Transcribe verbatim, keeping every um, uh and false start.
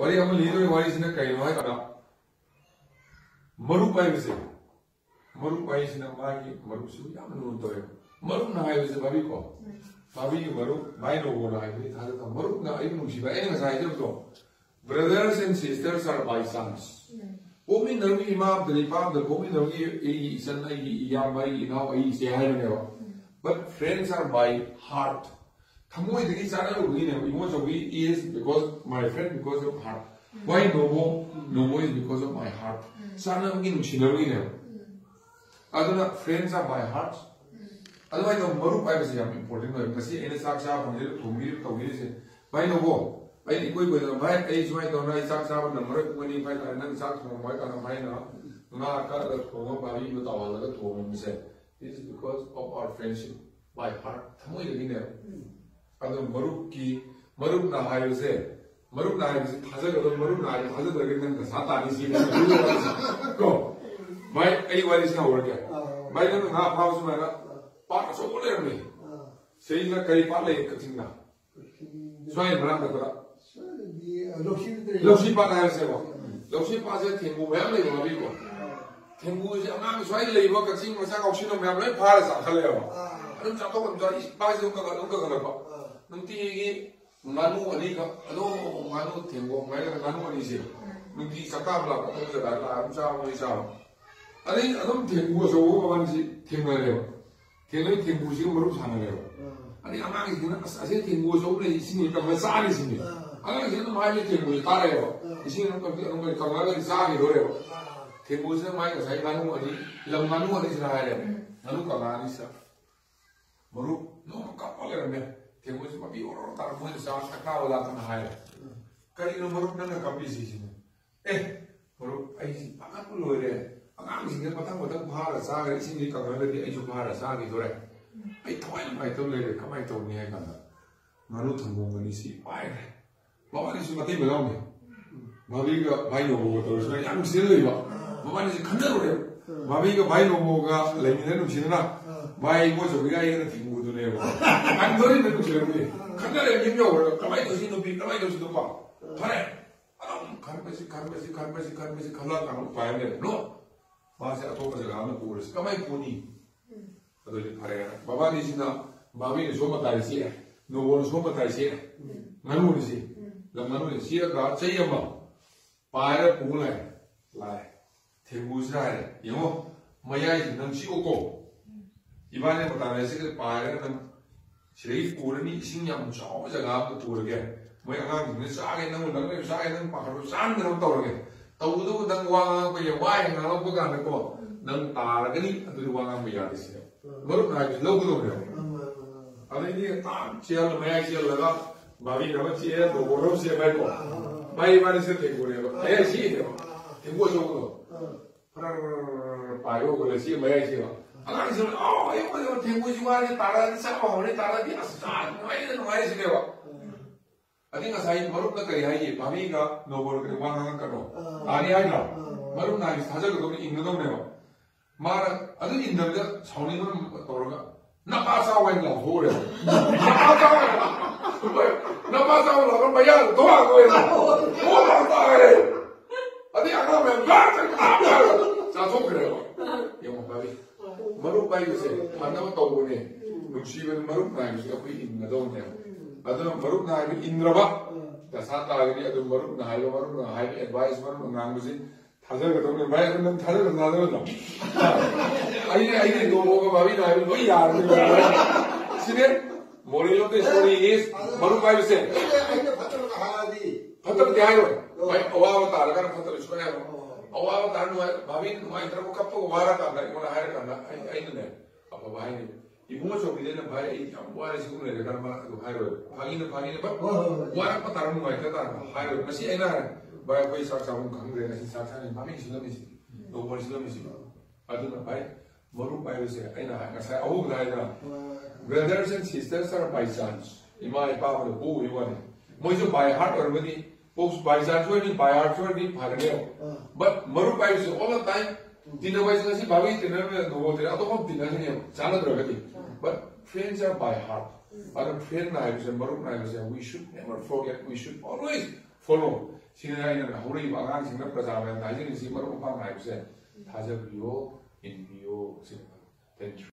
ꯋꯥꯔꯤ ꯑꯃ ꯂꯤꯗꯣꯏ꯫ ꯋꯥꯔꯤꯁꯤꯅ ꯀꯩꯅꯣ ꯍꯥꯏ ꯀꯥꯟꯗ, ꯃꯔꯨꯞ ꯍꯥꯏꯕꯁꯦ, ꯃꯔꯨꯞ ꯍꯥꯏꯁꯤꯅ ꯃꯥꯒꯤ ꯃꯔꯨꯞꯁꯨ ꯌꯥꯝꯅ ꯂꯨꯅ ꯇꯧꯋꯦ꯫ ꯃꯔꯨꯞꯅ ꯍꯥꯏꯕꯁꯦ ꯚꯥꯕꯤꯀꯣ, ꯚꯥꯕꯤꯒꯤ ꯃꯔꯨꯞ, ꯚꯥꯏ ꯅꯣꯕꯣꯅ ꯍꯥꯏꯕꯗꯤ ꯊꯥꯖꯗꯕ꯫ ꯃꯔꯨꯞꯅ ꯑꯩꯕꯨ ꯅꯨꯡꯁꯤꯕ, ꯑꯩꯅ ꯉꯁꯥꯏ ꯍꯥꯏꯖꯕꯗꯣ, brothers and sisters are by chance. ꯄꯣꯛꯃꯤꯟꯅꯕꯒꯤ, ꯏꯃꯥ ꯑꯃꯗ ꯏꯄꯥ ꯑꯃꯗ ꯄꯣꯛꯃꯤꯟꯅꯕꯒꯤ ꯑꯩꯒꯤ ꯏꯆꯟ, ꯑꯩꯒꯤ ꯏꯌꯥꯝꯕ, ꯑꯩꯒꯤ ꯏꯅꯥꯎ, ꯑꯩꯒꯤ ꯏꯆꯦ ꯍꯥꯏꯕꯅꯦꯕ꯫ But friends are by heart. ꯊꯃꯣꯏꯗꯒꯤ ꯆꯥꯟꯅꯔꯨꯕꯒꯤꯅꯦꯕ꯫ Imo Chaobi is because my friend, because of her. Why Nobo? Nobo is because of my heart. ꯆꯥꯟꯅꯕꯒꯤ, ꯅꯨꯡꯁꯤꯅꯕꯒꯤꯅꯦꯕ꯫ ꯑꯗꯨꯅ friends are by heart. ꯑꯗꯨꯃꯥꯏꯅ ꯇꯧꯕ ꯃꯔꯨꯞ ꯍꯥꯏꯕꯁꯤ ꯌꯥꯝ important ꯑꯣꯏ꯫ ꯉꯁꯤ ꯑꯩꯅ ꯆꯥꯛ ꯆꯥꯕ ꯐꯪꯖꯔꯤꯕ, ꯊꯣꯡꯕꯤꯔꯤꯕ, ꯇꯧꯕꯤꯔꯤꯁꯦ, ꯚꯥꯏ ꯅꯣꯕꯣ, ꯑꯩ ꯏꯀꯣꯏ ꯀꯣꯏꯗꯅ, "ꯚꯥꯏ, ꯑꯩ ꯁꯨꯃꯥꯏꯅ ꯇꯧꯅ, ꯑꯩ ꯆꯥꯛ ꯆꯥꯕ ꯅꯪꯉꯔꯣꯏ, ꯄꯨꯡ ꯑꯅꯤ ꯃꯈꯥꯏ ꯇꯥꯔꯦ, ꯅꯪ ꯆꯥꯛ ꯊꯣꯡꯉꯝꯃꯣ" ꯍꯥꯏ ꯀꯥꯟꯗ ꯚꯥꯏꯅ ꯉꯥ ꯀꯛꯑꯒ ꯊꯣꯡꯉꯒ ꯚꯥꯕꯤꯗꯣ ꯇꯥꯎꯍꯜꯂꯒ ꯊꯣꯡꯉꯝꯕꯁꯦ, it is because of our friendship by heart. ꯊꯃꯣꯏꯗꯒꯤꯅꯦꯕ꯫ ꯑꯗꯣ ꯃꯔꯨꯞꯀꯤ, ꯃꯔꯨꯞꯅ ꯍꯥꯏꯕꯁꯦ, ꯃꯔꯨꯞꯅ ꯍꯥꯏꯕꯁꯦ ꯊꯥꯖꯒꯗꯕ, ꯃꯔꯨꯞꯅ ꯍꯥꯏꯕ ꯊꯥꯖꯗ꯭ꯔꯒꯗꯤ ꯅꯪ ꯗꯁꯥ ꯇꯥꯅꯤ ꯁꯤꯅꯤ꯫ ꯀꯣ? ꯚꯥꯏ, ꯑꯩ ꯋꯥꯔꯤꯁꯤ ꯍꯧꯔꯒꯦ꯫ ꯑꯥ꯫ ꯚꯥꯏ, ꯅꯪꯅ ꯉꯥ ꯐꯥꯕ ꯁꯨꯃꯥꯏꯅ ꯄꯥꯠ ꯑꯆꯧꯕ ꯂꯩꯔꯝꯃꯤ꯫ ꯑꯥ꯫ ꯁꯤꯗꯩꯁꯤꯗ ꯀꯔꯤ ꯄꯥꯠ ꯂꯩ ꯀꯛꯆꯤꯡꯗ? ꯀꯛꯆꯤꯡꯗ ꯁ꯭ꯋꯥꯏ ꯃꯅꯥꯛ ꯅꯛꯄꯗ꯫ ꯁ꯭ꯋꯥꯏꯗꯤ, ꯑ, ꯂꯧꯁꯤ ꯅꯠꯇ꯭ꯔꯦ꯫ ꯂꯧꯁꯤ ꯄꯥꯠ ꯍꯥꯏꯔꯁꯦꯕ꯫ ꯎꯝ꯫ ꯂꯧꯁꯤ ꯄꯥꯠꯁꯦ ꯊꯦꯡꯒꯨ ꯃꯌꯥꯝ ꯂꯩꯕ ꯃꯃꯤꯡꯀꯣ꯫ ꯑꯥ꯫ ꯊꯦꯡꯒꯨꯁꯦ ꯑꯉꯥꯡ ꯁ꯭ꯋꯥꯏ ꯂꯩꯕ ꯀꯛꯆꯤꯡ ꯃꯆꯥ ꯀꯥꯎꯁꯤꯟꯅ ꯃꯌꯥꯝ ꯂꯣꯏ ꯐꯥꯔ ꯆꯥꯈꯠꯂꯦꯕ꯫ ꯑꯥ꯫ ꯑꯗꯨꯝ ꯆꯥꯊꯣꯛ ꯑꯗꯨꯝ ꯆꯥ-, ꯏꯄꯥꯁꯦ ꯑꯗꯨꯝ ꯀꯪ-, ꯑꯗꯨꯝ ꯀꯪꯍꯜꯂꯛꯄ꯫ ꯑꯥ꯫ ꯅꯨꯡꯇꯤꯒꯤ ꯉꯥꯅꯨ ꯑꯅꯤꯈꯛ, ꯑꯗꯨꯝ ꯉꯥꯅꯨ ꯊꯦꯡꯒꯣ ꯉꯥꯏꯔꯒ ꯉꯥꯅꯨ ꯑꯅꯤꯁꯦ ꯅꯨꯡꯇꯤ ꯆꯥꯛ ꯆꯥꯕ ꯂꯥꯛꯄ, ꯑꯩꯈꯣꯏ ꯖꯒꯥꯗ ꯂꯥꯛꯑꯒ ꯑꯗꯨꯝ ꯆꯥꯕ, ꯃꯣꯏ ꯆꯥꯕ꯫ ꯑꯗꯩ ꯑꯗꯨꯝ ꯊꯦꯡꯒꯨ ꯑꯆꯧꯕ ꯃꯕꯥꯅꯤꯁꯤ ꯊꯦꯡꯅꯔꯦꯕ꯫ ꯊꯦꯡꯅꯩ ꯊꯦꯡꯒꯨꯁꯤꯒ ꯃꯔꯨꯞ ꯁꯥꯟꯅꯔꯦꯕ꯫ ꯑꯥ꯫ ꯑꯗꯩ ꯑꯉꯥꯡꯁꯤꯡꯁꯤꯅ, "ꯑꯁ, ꯑꯁꯤ ꯊꯦꯡꯒꯨ ꯑꯆꯧꯕ ꯂꯩ, ꯏꯁꯤꯡꯁꯤ ꯀꯪꯉ ꯆꯥꯅꯤ" ꯁꯤꯅꯤ꯫ ꯑꯥ꯫ ꯑꯉꯥꯡꯁꯤꯡꯅ ꯑꯗꯨꯝ ꯍꯥꯏꯕ ꯊꯦꯡꯒꯨꯁꯤ ꯇꯥꯔꯛꯑꯦꯕ꯫ ꯑꯥ꯫ ꯏꯁꯤꯡ ꯑꯗꯨꯝ ꯀꯪ-, ꯑꯗꯨꯝ ꯀꯪꯉꯒ ꯆꯥꯈꯤꯗꯣꯔꯦꯕ꯫ ꯑꯥ꯫ ꯊꯦꯡꯒꯨꯁꯤꯅ ꯃꯥꯏ ꯉꯁꯥꯏ ꯉꯥꯅꯨ ꯑꯅꯤ, ꯂꯝ ꯉꯥꯅꯨ ꯑꯅꯤꯁꯤꯅ ꯍꯥꯏꯔꯦ꯫ ꯎꯝ꯫ ꯉꯥꯅꯨ ꯀꯪꯉꯛꯑꯅꯤ ꯁꯤꯗ꯫ ꯃꯔꯨꯞ, ꯅꯣꯡꯃ ꯀꯞꯄ ꯂꯩꯔꯝꯃꯦ꯫ ꯊꯦꯡꯒꯨꯁꯤ ꯃꯄꯤ ꯑꯣꯔꯣ ꯇꯥꯔ ꯃꯣꯏꯅ ꯆꯥ ꯆꯥꯛ ꯆꯥꯕ ꯂꯥꯛꯇꯅ ꯍꯥꯏꯔꯦ꯫ ꯎꯝ꯫ "ꯀꯔꯤꯅꯣ ꯃꯔꯨꯞ ꯅꯪꯅ ꯀꯞꯄꯤꯁꯤ?" ꯁꯤꯅꯤ꯫ "ꯑꯦ, ꯃꯔꯨꯞ, ꯑꯩꯁꯤ ꯄꯥꯈꯠꯄ ꯂꯣꯏꯔꯦ꯫ ꯑꯉꯥꯡꯁꯤꯡꯁꯦ ꯃꯊꯪ ꯃꯊꯪ ꯐꯥꯔ ꯆꯥꯈ꯭ꯔꯦ, ꯏꯁꯤꯡꯁꯤ ꯀꯪꯉꯒꯗꯤ ꯑꯩꯁꯨ ꯐꯥꯔ ꯆꯥꯈꯤꯗꯣꯔꯦ꯫ ꯑꯩ ꯊꯋꯥꯏ ꯅꯨꯡꯉꯥꯏꯇꯕ ꯂꯩꯔꯦ, ꯀꯃꯥꯏꯅ ꯇꯧꯅꯤ?" ꯍꯥꯏ ꯀꯥꯟꯗ ꯉꯥꯅꯨ ꯊꯝꯕꯣꯡ ꯑꯅꯤꯁꯤ ꯄꯥꯏꯈ꯭ꯔꯦ꯫ ꯃꯕꯥꯅꯤꯁꯨ ꯃꯇꯩ ꯃꯅꯥꯎꯅꯤ꯫ ꯚꯥꯕꯤꯒ ꯚꯥꯏ ꯅꯣꯡꯃꯒ ꯇꯧꯔꯁꯤꯅ ꯌꯥꯝ ꯅꯨꯡꯁꯤꯅ ꯂꯩꯕ꯫ ꯃꯕꯥꯅꯤꯁꯤ ꯈꯟꯅꯔꯨꯔꯦ꯫ ꯚꯥꯕꯤꯒ ꯚꯥꯏ ꯅꯣꯡꯃꯒ ꯂꯩꯃꯤꯟꯅ ꯅꯨꯡꯁꯤꯅꯅ ꯚꯥꯏ ꯃꯣꯏ ꯆꯧꯕꯤꯒ ꯑꯩꯒꯅ ꯊꯤꯡꯕꯗꯨꯅꯦꯕ꯫ ꯌꯥꯝ ꯅꯣꯔꯤꯅ ꯅꯨꯡꯁꯤꯔꯝꯃꯤ꯫ ꯈꯟꯅꯔꯦ ꯌꯨꯝ ꯌꯧꯔꯒ, "ꯀꯃꯥꯏꯅ ꯇꯧꯁꯤ ꯅꯨꯄꯤ, ꯀꯃꯥꯏꯅ ꯇꯧꯁꯤ ꯅꯨꯄꯥ?" ꯐꯔꯦ꯫ ꯈꯟꯕꯁꯤ ꯈꯟꯕꯁꯤ ꯈꯟꯕꯁꯤ ꯈꯟꯕꯁꯤ ꯈꯜꯂꯛꯑꯀꯥꯟꯗ ꯎꯄꯥꯏ ꯂꯩꯔꯦ꯫ ꯅꯣ, ꯃꯥꯁꯦ ꯑꯇꯣꯞꯄ ꯖꯒꯥ ꯑꯃ ꯄꯨꯔꯁꯤ꯫ ꯀꯃꯥꯏꯅ ꯄꯨꯅꯤ? ꯑꯗꯨꯗꯤ ꯐꯔꯦ, ꯃꯕꯥꯅꯤꯁꯤꯅ, ꯃꯕꯥꯅꯤꯅ ꯁꯣꯝ ꯃꯇꯥꯏ ꯆꯦꯛꯑꯦ, ꯅꯣꯕꯣꯜꯅ ꯁꯣꯝ ꯃꯇꯥꯏ ꯆꯦꯛꯑꯦ꯫ ꯉꯥꯅꯨꯅꯤ ꯁꯤ꯫ ꯂꯝ ꯉꯥꯅꯨꯅꯤ꯫ ꯆꯦꯛꯑꯒ ꯆꯩ ꯑꯃ ꯄꯥꯏꯔ ꯄꯨ ꯂꯥꯛꯑꯦ꯫ ꯂꯥꯛꯑꯦ꯫ ꯊꯦꯡꯒꯨꯁꯤꯅ ꯍꯥꯏꯔꯦ, "ꯌꯦꯡꯉꯣ, ꯃꯌꯥꯏꯁꯤ ꯅꯪ ꯆꯤꯛꯎꯀꯣ꯫ ꯏꯕꯥꯅꯤ ꯃꯇꯥꯏ ꯃꯌꯥꯏꯁꯤꯗ ꯄꯥꯏꯔꯒ ꯅꯪ ꯁꯤꯗꯒꯤ ꯄꯨꯔꯅꯤ, ꯏꯁꯤꯡ ꯌꯥꯝ ꯆꯥꯎꯕ ꯖꯒꯥ ꯑꯃꯗ ꯄꯨꯔꯒꯦ꯫ ꯃꯣꯏ ꯑꯉꯥꯡꯁꯤꯡꯅ ꯆꯥꯒꯦ, ꯅꯪ ꯅꯪ ꯆꯥꯒꯦ, ꯅꯪ ꯄꯥꯈꯠꯄ ꯆꯥꯍꯟꯗꯅꯕ ꯇꯧꯔꯒꯦ꯫ ꯇꯧꯕꯇꯕꯨ ꯅꯪ ꯋꯥ ꯉꯥꯡꯉꯛꯄ ꯌꯥꯏ, ꯋꯥ ꯍꯦꯛ ꯉꯥꯡꯉꯛꯄ ꯀꯥꯟꯗꯀꯣ, ꯅꯪ ꯇꯥꯔꯒꯅꯤ, ꯑꯗꯨꯗꯤ ꯋꯥ ꯉꯥꯡꯕ ꯌꯥꯗꯦ" ꯁꯤꯅꯦꯕ꯫ ꯃꯔꯨꯞꯅ ꯍꯥꯏꯕꯁꯤ ꯂꯧꯒꯗꯧꯕꯅꯦꯕ꯫ ꯑꯗꯩꯗꯤ ꯇꯥꯛ ꯆꯦꯜꯂ, ꯃꯌꯥꯏ ꯆꯦꯜꯂꯒ ꯚꯥꯕꯤ ꯑꯃ ꯆꯦꯜꯂ, ꯗꯣꯕꯣꯜ ꯑꯃ ꯆꯦꯜꯂ ꯍꯥꯏꯀꯣ꯫ ꯃꯥꯏ ꯏꯕꯥꯅꯤ ꯁꯤꯗ ꯊꯦꯡꯒꯨꯅꯦꯕ꯫ ꯃꯌꯥꯏ ꯁꯤꯅꯦꯕ꯫ ꯊꯦꯡꯒꯨ ꯑꯆꯧꯕꯗꯣ꯫ ꯐꯔ ꯄꯥꯏꯕ ꯍꯧꯒꯠꯂꯦ, ꯁꯤ ꯃꯌꯥꯏꯁꯤꯒ꯫ ꯑꯉꯥꯡꯁꯤꯡꯅ, "ꯑꯥꯎ, ꯑꯌꯨꯛ ꯉꯟꯅ ꯊꯦꯡꯒꯨꯁꯤ ꯋꯥꯔꯦ, ꯇꯥꯔꯛꯑꯗꯤ ꯆꯥꯕ ꯍꯧꯔꯅꯤ, ꯇꯥꯔꯛꯑꯗꯤ ꯑꯁ ꯆꯥ ꯅꯨꯡꯉꯥꯏꯔꯦ, ꯅꯨꯡꯉꯥꯏꯔꯦ" ꯁꯤꯅꯦꯕ꯫ ꯑꯗꯩ ꯉꯁꯥꯏ ꯃꯔꯨꯞꯅ ꯀꯔꯤ ꯍꯥꯏꯒꯦ? ꯚꯥꯕꯤꯒ ꯅꯣꯕꯣꯜꯒ ꯋꯥ ꯉꯥꯡꯉꯛꯀꯅꯣ꯫ ꯑꯥ꯫ ꯇꯥꯅꯤ ꯍꯥꯏꯗ꯭ꯔꯥ? ꯑꯥ꯫ ꯃꯔꯨꯞꯅ ꯍꯥꯏꯁꯤ ꯊꯥꯖꯒꯗꯧꯅꯤ, ꯏꯟꯒꯗꯧꯅꯦꯕ꯫ ꯃꯥꯅ ꯑꯗꯨ ꯏꯟꯗꯕꯤꯗ ꯁꯥꯎꯅꯤꯡꯕꯅ ꯇꯧꯔꯒ, "ꯅꯄꯥ ꯆꯥꯎ" ꯍꯥꯏꯅ ꯂꯥꯎꯊꯣꯛꯎꯔꯦꯕ꯫ "ꯅꯄꯥ ꯆꯥꯎ" ꯍꯥꯏꯅ꯫ "ꯅꯄꯥ ꯆꯥꯎ" ꯂꯥꯎꯔꯒ ꯃꯌꯥꯗ ꯊꯣꯛꯂꯛꯑꯒ ꯑꯣꯏꯅ ꯊꯣꯛꯂꯛꯑꯒ ꯆꯥꯈ꯭ꯔꯦ꯫ ꯑꯗꯩ ꯑꯉꯥꯡ ꯃꯌꯥꯝ ꯂꯥꯛꯇꯅ ꯆꯥꯊꯣꯛꯈ꯭ꯔꯦꯕ꯫ ꯌꯦꯡꯉꯣ, ꯚꯥꯕꯤ꯫ ꯃꯔꯨꯞ ꯍꯥꯏꯕꯁꯦ ꯐꯅꯕ ꯇꯧꯕꯅꯦ꯫ ꯅꯨꯡꯁꯤꯕꯅꯤ, ꯃꯔꯨꯞ ꯍꯥꯏꯕꯁꯦ ꯑꯩꯈꯣꯏ ꯏꯟꯒꯗꯧꯕꯅꯦꯕ꯫ ꯑꯗꯨꯅ ꯃꯔꯨꯞꯅ ꯍꯥꯏꯕ ꯏꯟꯗ꯭ꯔꯕ ꯗꯁꯥ ꯇꯥꯒꯅꯤ꯫ ꯑꯗꯨ ꯃꯔꯨꯞꯅ ꯍꯥꯏꯕ, ꯃꯔꯨꯞꯅ ꯍꯥꯏꯕ advice, ꯃꯔꯨꯞꯅ ꯉꯥꯡꯕꯁꯤ ꯊꯥꯖꯒꯗꯧꯅꯦ꯫ ꯚꯥꯏ, ꯑꯗꯨ ꯅꯪ ꯊꯥꯖꯒꯗ꯭ꯔꯣ, ꯊꯥꯖꯒꯗ꯭ꯔꯣ? ꯑꯩꯅ, ꯑꯩꯅ ꯅꯣꯡꯃꯒ ꯚꯥꯕꯤꯅ ꯍꯥꯏꯕ ꯂꯣꯏ ꯌꯥꯔꯅꯤ꯫ ꯁꯤꯅꯦ moral of the story is, ꯃꯔꯨꯞ ꯍꯥꯏꯕꯁꯦ꯫ ꯑꯩꯅ, ꯑꯩꯅ ꯐꯠꯇꯕ ꯍꯥꯏꯔꯗꯤ꯫ ꯐꯠꯇꯕꯗꯤ ꯍꯥꯏꯔꯣꯏ꯫ ꯍꯣꯏ꯫ ꯚꯥꯏ, ꯑꯋꯥꯕ ꯇꯥꯔꯒꯅ ꯐꯠꯇꯕ ꯁꯨꯡꯍꯥꯏ ꯍꯥꯏꯔꯣꯏ꯫ ꯑꯣ꯫ ꯑꯋꯥꯕ ꯇꯥꯔ ꯅꯨꯡꯉꯥꯏ-, ꯚꯥꯕꯤꯅ ꯅꯨꯡꯉꯥꯏꯇ꯭ꯔꯕ ꯀꯞꯄꯒ ꯋꯥꯔꯀꯥꯟꯗ ꯑꯩꯉꯣꯟꯗ ꯍꯥꯏꯔꯀꯥꯟꯗ ꯑꯩ, ꯑꯩꯅꯅꯦ ꯑꯐꯕ ꯍꯥꯏꯅꯤ꯫ ꯏꯕꯨꯡꯉꯣ ꯆꯧꯀꯤꯗꯩꯅ, "ꯚꯥꯏ, ꯑꯩ ꯌꯥꯝ ꯋꯥꯔꯦ" ꯁꯤꯒꯨꯝꯕ ꯂꯩꯔꯒꯅ ꯃꯥ ꯑꯗꯨ ꯍꯥꯏꯔꯣꯏ꯫ ꯐꯥꯒꯤꯅ ꯐꯥꯒꯤꯅ, but ꯍꯣꯏ, ꯍꯣꯏ, ꯍꯣꯏ꯫ ꯋꯥꯔꯛꯄ ꯇꯥꯔ ꯅꯨꯡꯉꯥꯏꯇ ꯇꯥꯔ ꯍꯥꯏꯔꯣꯏ꯫ ꯃꯁꯤ ꯑꯩꯅ ꯍꯥꯏꯔꯦ, "ꯚꯥꯏ, ꯑꯩꯈꯣꯏ ꯆꯥꯛ ꯆꯥꯐꯝ ꯈꯪꯗ꯭ꯔꯦ, ꯉꯁꯤ ꯆꯥꯛ ꯆꯥꯅꯤ, ꯃꯃꯤꯡ ꯁꯤꯜꯂꯝꯃꯤꯁꯤ, ꯅꯣꯡꯃ ꯁꯤꯜꯂꯝꯃꯤꯁꯤ"꯫ ꯑꯗꯨꯅ ꯚꯥꯏ, ꯃꯔꯨꯞ ꯍꯥꯏꯕꯁꯦ ꯑꯩꯅ ꯍꯥꯏ-, ꯉꯁꯥꯏ ꯑꯍꯧꯕꯗ ꯍꯥꯏꯗꯅ, ꯍꯣꯏ꯫ Brothers and sisters are by chance. ꯏꯃꯥ ꯏꯄꯥ ꯑꯃꯅ ꯄꯣꯛꯎꯕꯒꯤ ꯋꯥꯅꯤ꯫ ꯃꯣꯏꯁꯨ by heart ꯑꯣꯏꯔꯝꯒꯅꯤ, ꯄꯣꯛꯁꯨ by chance ꯑꯣꯏꯔꯗꯤ, by heart ꯑꯣꯏꯔꯗꯤ ꯐꯒꯅꯦꯕ꯫ ꯑꯥ꯫ But ꯃꯔꯨꯞ ꯍꯥꯏꯕꯁꯤ all the time, ꯎꯝ꯫ ꯇꯤꯟꯅꯕ ꯍꯥꯏꯁꯤ ꯉꯁꯤ ꯚꯥꯕꯤ ꯇꯤꯟꯅꯔꯝꯃꯦ, ꯅꯣꯡꯃ ꯇꯤꯟꯅ-, ꯑꯇꯣꯞꯄ ꯑꯃ ꯇꯤꯟꯅꯒꯅꯦꯕ, ꯆꯥꯟꯅꯗ꯭ꯔꯒꯗꯤ꯫ ꯑꯥ꯫ But friends are by heart. ꯎꯝ꯫ ꯑꯗꯨꯅ friend ꯍꯥꯏꯕꯁꯦ, ꯃꯔꯨꯞ ꯍꯥꯏꯕꯁꯦ, we should never forget, we should always follow꯫ ꯁꯤꯅ ꯑꯩꯅ ꯍꯧꯔꯛꯏꯕ ꯑꯉꯥꯡꯁꯤꯡꯗ ꯄ꯭ꯔꯖꯥ ꯃꯌꯥꯝꯗ ꯍꯥꯏꯖꯔꯤꯁꯤ, ꯃꯔꯨꯞ ꯃꯄꯥꯡ ꯍꯥꯏꯕꯁꯦ ꯊꯥꯖꯕꯤꯌꯣ, ꯏꯟꯕꯤꯌꯣ, ꯁꯤꯅꯤ꯫ Thank you.